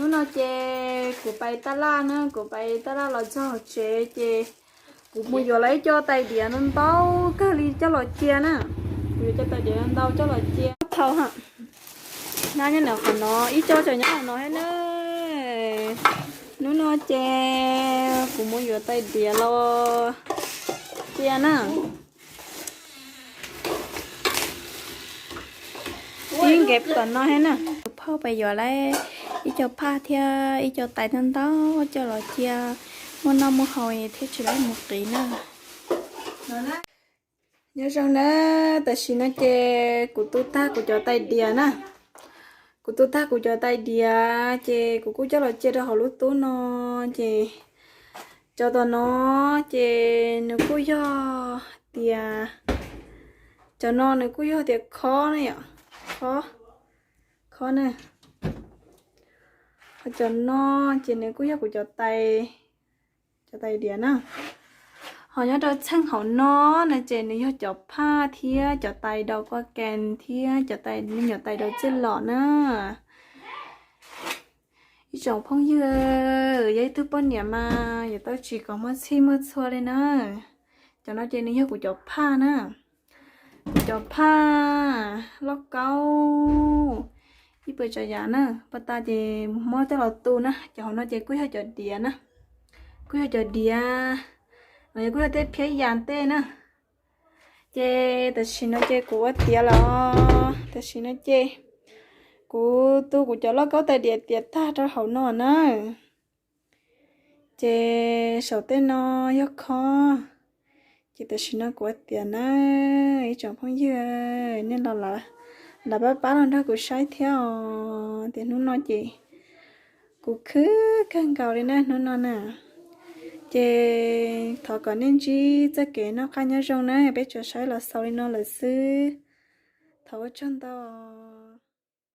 Hnub no ces kuv pais taj laj na, kuv pais taj laj los txog hauv tsev ces kuv mus yuav lawm ib co tais diav ntau ntau kawg li coj los cia na. Kuv yuav cov tais diav ntau ntau coj los cia. Thaum no nyob ntawm qhov no ib co tseem nyob qhov no thiab na. Hnub no ces kuv mus yuav tais diav los cia na. Ib nkev tom no thiab na. Tus phauj pais yuav lawm ib co phaj thiab ib co tais ntau ntau coj los cia, muaj noj muaj haus thiaj tsis lawv mus qiv na. Nyob zoo na, tam sim no ces kuv tu tag kuv cov tais diav na. Kuv tu tag kuv cov tais diav ces kuv kuj coj los cia rau hauv lub tub no. Ces cov tom no ces nws kuj yog tias, cov no nws kuj yog tias khob ne yom, khob, khob na. Ho cov no ces nws kuj yog kuv cov tais, cov tais diav na. Ho nyob rau txheej hauv no no ces nws yog cov phaj thiab cov tais daus kua kas thiab cov tais, me nyuam tais daus txiaj los na. Ib tsoom phooj ywg, yog ib tug poj niam mas yuav tau tsis kom muaj txhij muaj txhua li na. Cov no ces nws yog kuv cov phaj na. Kuv cov phaj, lauj kaub, ib puas tsav yam na, pas tas ces muab coj los tu na. Cov hauv no ces kuj yog cov diav na, kuj yog cov diav, los yog kuj yog tej phiab yas tej na. Ces tam sim no ces kuv ua tiav los, tam sim no ces kuv tu kuv cov lauj kaub tais diav tiav tag rau hauv no na. Ces saum tej no yog khob. Ces tam sim no kuv ua tiav na, ib tsoom phooj ywg, nej los lawm pab pab los nrog kuv saib thiab os. Tias hnub no ces kuv khwv kawg nkaus li na hnub no na. Ces thov kom nej ntsib txoj kev noj qab nyob zoo na, peb tsuas saib los xaus li no lawm xwb. Thov ua tsaug ntau.